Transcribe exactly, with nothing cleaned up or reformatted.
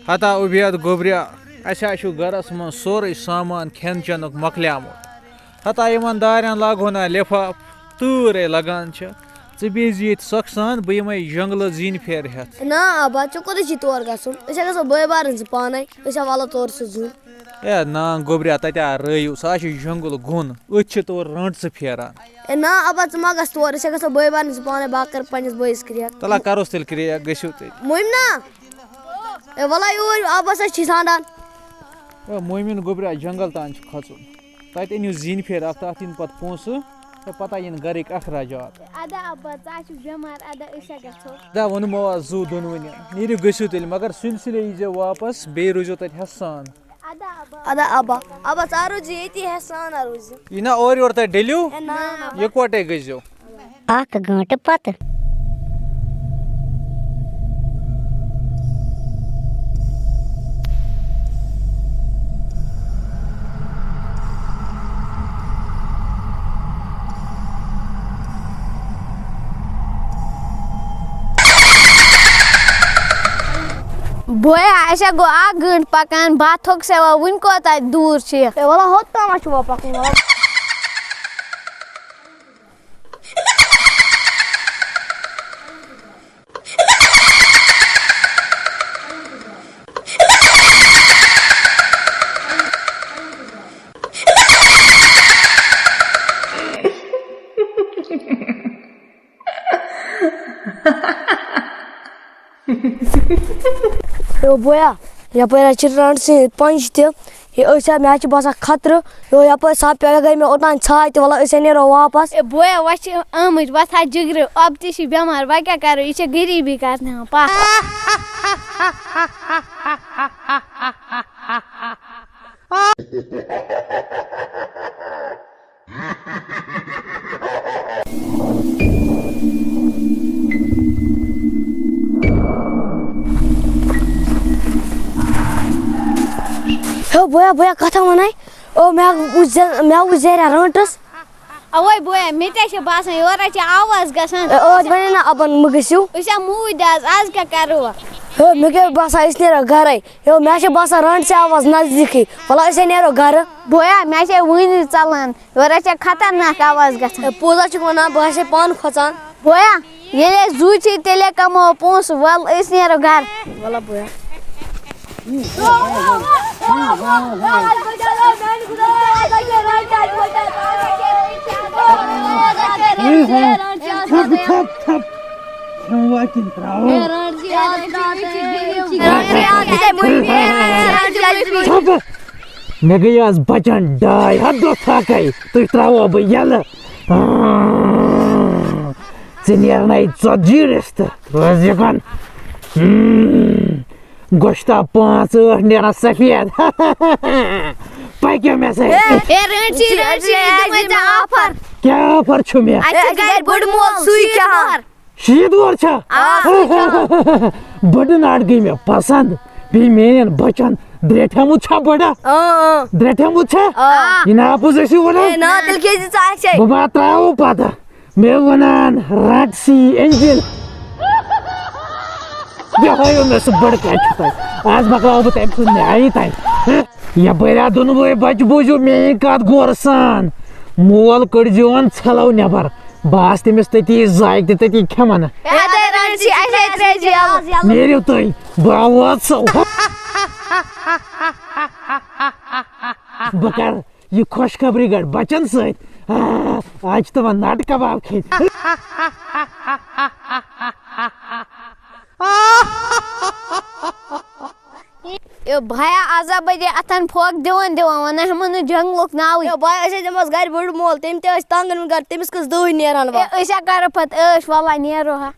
ہتا عبید گوٚبریا، اَسہِ ہا چھُ گَرَس منٛز سورُے سامان کھٮ۪ن چٮ۪نُک مۄکلیٛومُت۔ ہتا یِمَن دارٮ۪ن لاگہون نا لِفاف، تۭر ہے لَگان چھِ۔ ژٕ بیٚہزِ ییٚتہِ سۄکھٕ سان، بہٕ یِمَے جنٛگلہٕ زِنۍ پھیرٕ ہٮ۪تھ۔ نا ابا، ژےٚ کوٚتَتھ چھُے تور گژھُن؟ أسۍ ہا گژھو بٲے بارٕنۍ زٕ پانَے، أسۍ ہا والو تورٕ سُہ زیُن۔ اے نا گوٚبریا، تَتہِ ہا رٲیِو، سُہ ہا چھُ جنٛگل گوٚن، أتھۍ چھِ تورٕ رٲنٛٹہٕ ژٕ پھیران۔ اے نا ابا، ژٕ ما گژھ تور، أسۍ ہا گژھو بٲے بارٕنۍ زٕ پانَے، بہٕ ہا کَرٕ پنٛنِس بٲیِس کرٛیک۔ تَلہ کَروس تیٚلہِ کرٛیک، گٔژھِو تیٚلہِ۔ مُمنا، اے وَلہ یوٗرۍ، ابا سا چھِ ژھانٛڈان۔ اے مومِن گوٚبریا، جنٛگل تام چھُ کھژُن، تَتہِ أنِو زِنۍ پھیرٕ اَکھ، تَتھ یِن پَتہٕ پونٛسہٕ تہٕ پَتہٕ یِن گَرٕکۍ اخراجات۔ ادا ابا، ژٕ ہا چھُکھ بٮ۪مار، ادا أسۍ ہا گژھو۔ ادا ووٚنمو آز زُو دۄنوٕنی، نیٖرِو گٔژھِو تیٚلہِ، مگر سُلہِ سُلے ییٖزیو واپس، بیٚیہِ روٗزیو تَتہِ ہٮ۪سہٕ سان۔ ادا ابا، ادا ابا، ابا ژٕ ہا روٗزِ ییٚتی، ہٮ۪سہٕ سان ہا روٗزِ۔ یہِ نا اورٕ یورٕ تۄہہِ ڈٔلِو، اے نا۔ یِکوَٹَے گٔژھۍزیو۔ اکھ گٲنٛٹہٕ پتہٕ۔ بویا، اَسہِ ہا گوٚو اکھ گٲنٛٹہٕ پکان، بہٕ ہا تھوٚکُس یَوٕ، وُنہِ کوتاہ دوٗر چھِ یہِ؟ ہے، وَلہٕ ہوٚت تام ہا چھُ وۄنۍ پَکُن، وَلہٕ۔ یو بویا، یپٲرۍ حظ چھِ رانٛٹہٕ سٕنٛدۍ پنٛجہِ تہِ۔ ہے، أسۍ ہا، مےٚ حظ چھِ باسان خطرٕ۔ یو یپٲرۍ سپھ پیٚو، یہِ گٔے مےٚ اوٚتام ژھاے تہِ۔ وَلہٕ أسۍ ہا نیرو واپس۔ اے بویا، وۄنۍ چھِ آمٕتۍ، وۄتھ ہا جِگرٕ، اَب تہِ چھِ بٮ۪مار، وۄنۍ کیٛاہ کَرو؟ یہِ چھےٚ غریٖبی کَرناوان پَتھ۔ ہیو بویا، بویا، کتھا وناے۔ او، مےٚ وُچھ زے-، مےٚ وُچھ زیرا رٲنٹس۔ اوے بویا، مےٚ تہِ چھِ باسان یورٕ چھِ آواز گژھان۔ اے، ٲدۍ ونے نا ابن مہٕ گٔژھِو۔ أسۍ ہا موٗدۍ آز، آز کیٛاہ کرو؟ ہے، مےٚ کیٛاہ باسان، أسۍ نیرو گرے۔ ہے، مےٚ چھِ باسان رانٹسٕے آواز نزدیٖکٕے۔ وَلہٕ أسۍ ہے نیرو گرٕ۔ بویا، مےٚ چھے وٕنی ژلان۔ یورٕ چھےٚ خطرناک آواز گژھان۔ ہے، پوٚز ہا چھُکھ وَنان، بہٕ ہا چھَسے پانہٕ کھۄژان۔ بویا، ییٚلہِ أسۍ زُو چھِ، تیٚلے کماوو پونٛسہٕ۔ وَل، أسۍ نیرو گرٕ۔ وَلہٕ بویا۔ مےٚ گٔے آز بچن ڈاے ہتھ دۄہ فاقے، تُہۍ ترٛاوو بہٕ یَلہٕ۔ ژٕ نیرنَے ژۄتجی رِستہٕ، روزِ یِکن۔ گۄشتاب پانٛژھ ٲٹھ نیران سفید۔ پٔکِو مےٚ سۭتۍ۔ اے، اے، رٲنٹسی، رٲنٹسی، یہِ دِمَے ژےٚ آفر۔ کیٛاہ آفر چھُ مےٚ؟ اَسہِ چھُ گرِ بٔڑٕ مول، سُے کیٛاہ؟ شیٖد وُہر چھا؟ آ، سُے چھُ۔ بٔڑٕ ناٹہٕ گٔے مےٚ پسنٛد۔ بیٚیہِ میٛانٮ۪ن بچن درٛٹھیومُت چھا بٔڑٕ؟ اۭں، اۭں۔ درٛٹھیومُت چھا؟ آ۔ یہِ نا پوٚز ٲسِو ونان؟ اے، نا، تیٚلہِ کیٛازِ ژٕ اَسہِ؟ بہٕ ما ترٛاوو پتہٕ؟ مےٚ ونان رٹسی انجل۔ یہِ ہٲیِو مےٚ سُہ بٔڑٕ کتہِ چھُ تۄہہِ۔ آز مۄکلاوٕ بہٕ تٔمۍ سُنٛد نیاے تۄہہِ۔ یپٲرۍ آ دۄنوَے بچہٕ، بوٗزِو میٛٲنۍ کتھ غورٕ سان۔ مول کٔڑزِہون ژھلو نٮ۪بر۔ بہٕ آسہٕ تٔمِس تٔتی زایہِ تہِ تٔتی کھٮ۪من۔ اے، تۄہہِ رٔٹۍ زِ اَسہِ، اَسہِ ترٛٲوۍ زِ یَلہٕ۔ نیٖرِو تُہۍ، بہٕ واتہٕ سو۔ بہٕ کرٕ یہِ خۄشخبری گڑھ بچن سۭتۍ۔ آ، آز چھِ تِمن ناٹہٕ کباب کھیٚنۍ۔ اے بھایا، آز ہا بہٕ دِ اتھن پھۄکھ دِوان دِوان، ونان ہمن نہٕ جنگلُک ناوٕے۔ اے بھایا، أسۍ ٲسۍ دِمس گرِ بٔڑ مول، تٔمۍ تہِ ٲسۍ تنگ أنمٕتۍ گرِ، تٔمِس کٔژ دٲدۍ نیران وۄنۍ؟ اے، أسۍ ہا کرو پتہٕ عٲش، ولہ نیرو ہا۔